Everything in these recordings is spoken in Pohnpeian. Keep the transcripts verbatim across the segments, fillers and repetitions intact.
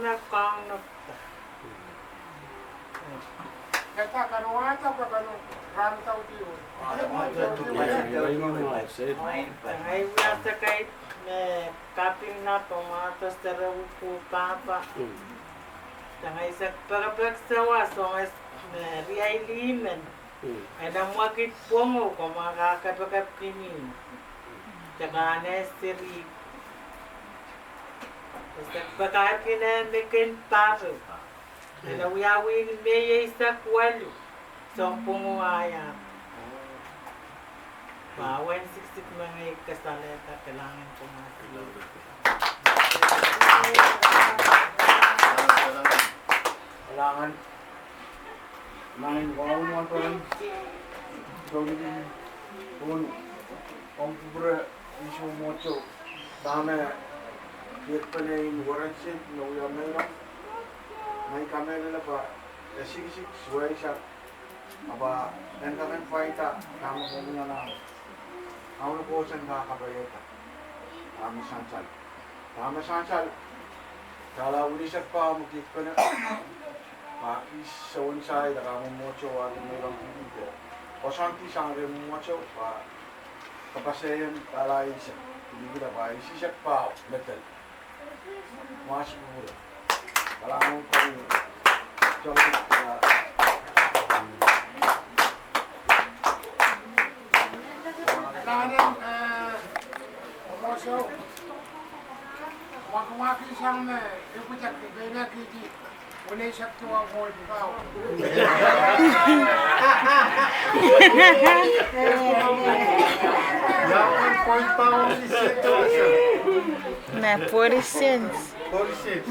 Kang nokta. Kata kan wahda, kata kan ranta uti. Ngehi wia sakaid me kaping na pamwato sere uku papa. Ngehi sehse pekpek sawas, ngehi me riei limen. Ena mwekid pwongo, komw kak kepekepki ni. Te kane seri. Sehse pekpekki ne meken paru. Ena wiawi ni me iei sehse walu. Sounpwong waya. Pwe wen siksik me ngehi kasalehda, kalahngan komw. Kalahngan. Maing Kauno, maing Kauno, Kauno, komw kupwure ni mwomwohdiso, dahme kiet pene en waranse me wia meirong. Ngehi kamehlele pwe e siksik, suweisar, ahpw en kak en pwaida dahme komwi anahne. Kauno, kohsang kak kapaiada. Dahme sansal. Dahme sansal. Dahla wini sehse pahn kiht pene. Pahn kihs soangen sair, dahme mwomwohdiso wahdo me iang kihte. Koasoandi sang re mwomwohdiso, pahn kapaseien dahla isa. Kihda pahn isi sehse pahn medel. Mas kupwure. Kalahngan komwi. Jokit, ah, Kalahngan, eh, mwomwohdiso. Wahki wahki sang me, e pwutak, e peinakihdi. Wene sehse duwau point pau. Ia, point pau, ni sehse duwau. Na forty cents. Forty cents.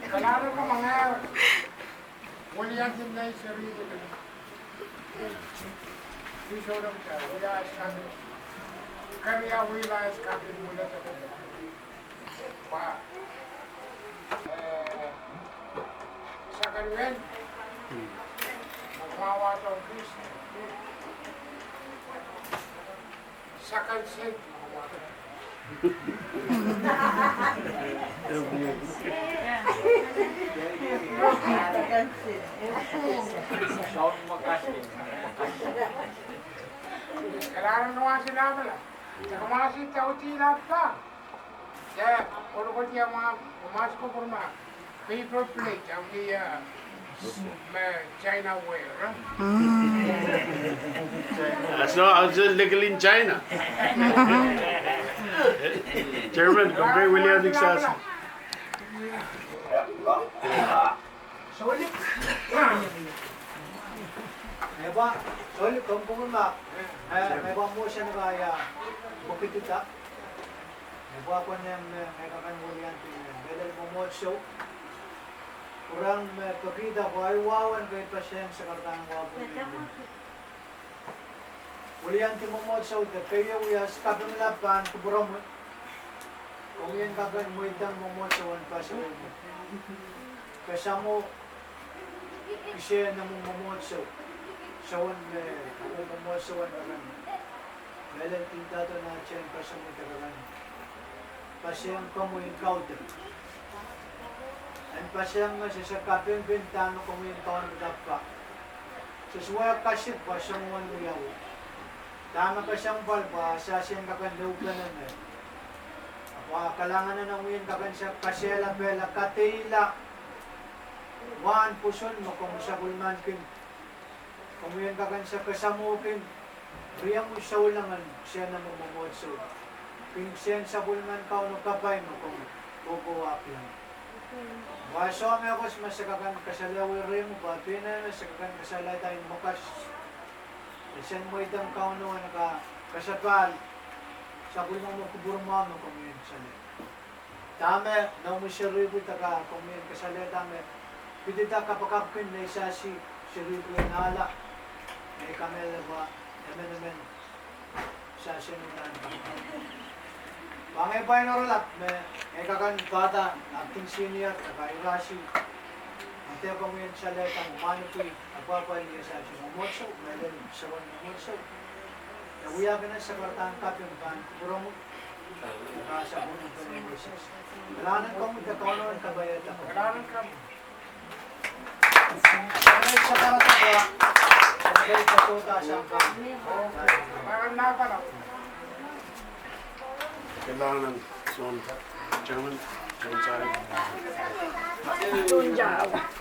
Kalahngan komwi, eh. Weliandi nei seri. Ni sohte wia, wia skapin. Kari a wia skapin mula tepel. Pwe, eh, sakaid wen. Mwawa tong kis. Sakaid sen. Kalahngan wahsang lapala. Te kamasi tauti lapala. Te, oro koatia ma, kamasi kupwur ma. Paper plate, ahi, uh, me China ware, huh? Mm. That's not, I was just looking in China. Chairman, komw kak weliandi kisehse. Sohlik. Ewa, sohlik, komw kupwur ma. Eh, ewa, motion ka ia. Mokitita. Ewa, pwe ngehi, eh, ngehi kak en weliandi, eh, mehlel mwomwohdiso. Pwurehng me pekihda pwe ahi wahu en kaidehn paseng sakaradahn wahu pwe. Weliandi mwomwohdiso de keieu ia skapin lap pahn kupwuromwi. Komwi en kak en mweidehng mwomwohdiso en paseng. Kesamo, kise nemu mwomwohdiso. Sowen me, eh, mwomwohdiso en kak en. Mehlel pintahdo nah chen paseng de kak en. Paseng komwi en kaudok. En paseng me sehse kapingping dahme komwi en kaunopadahr. Sehse wia kasik pwe soangen wiawi. Dahme kesempwal pwe sehse en kak en leupenene. Pwe kalahngan en komwi en kak en sehse kasehla pehla kadeila. Wahn pwoson me komw sapwellimankin. Komwi en kak en sehse kesamwohkin. Riomwi souleng en sehse nemu mwomwohdiso. Kin sehse sapwellimen Kauno kapai me komw kohkohwakihong. Wasa me kos me se kak en kasalehda riomwi, pwe pwihn me se kak en kasalehda en mokas. E sen mweidehng Kauno en kak kasapahl. Sapwellime kupwur mwahu me komwi en sale. Dahme noumw seri pwuhk daka komwi en kasalehda me. Pidida kapakapkin nei sasi seri pwuhk en ahla. Nei kamehlele pwe emenemen sasi en uhdahn kapakap. Pwe ngehi pwain oaralap me ngehi kak en pahda acting senior, daka irasi. Ante komwi en salehda mwahnepwiki, apwahpwalih sasi mwomwohdiso, mehlel soangen mwomwohdiso. E wiahkin sakaradahn kaping pahn kupwuromwi. Kalahngan en komwi de Kauno en kapaiada. Kalahngan, Sohn Chairman, Chairman Sari.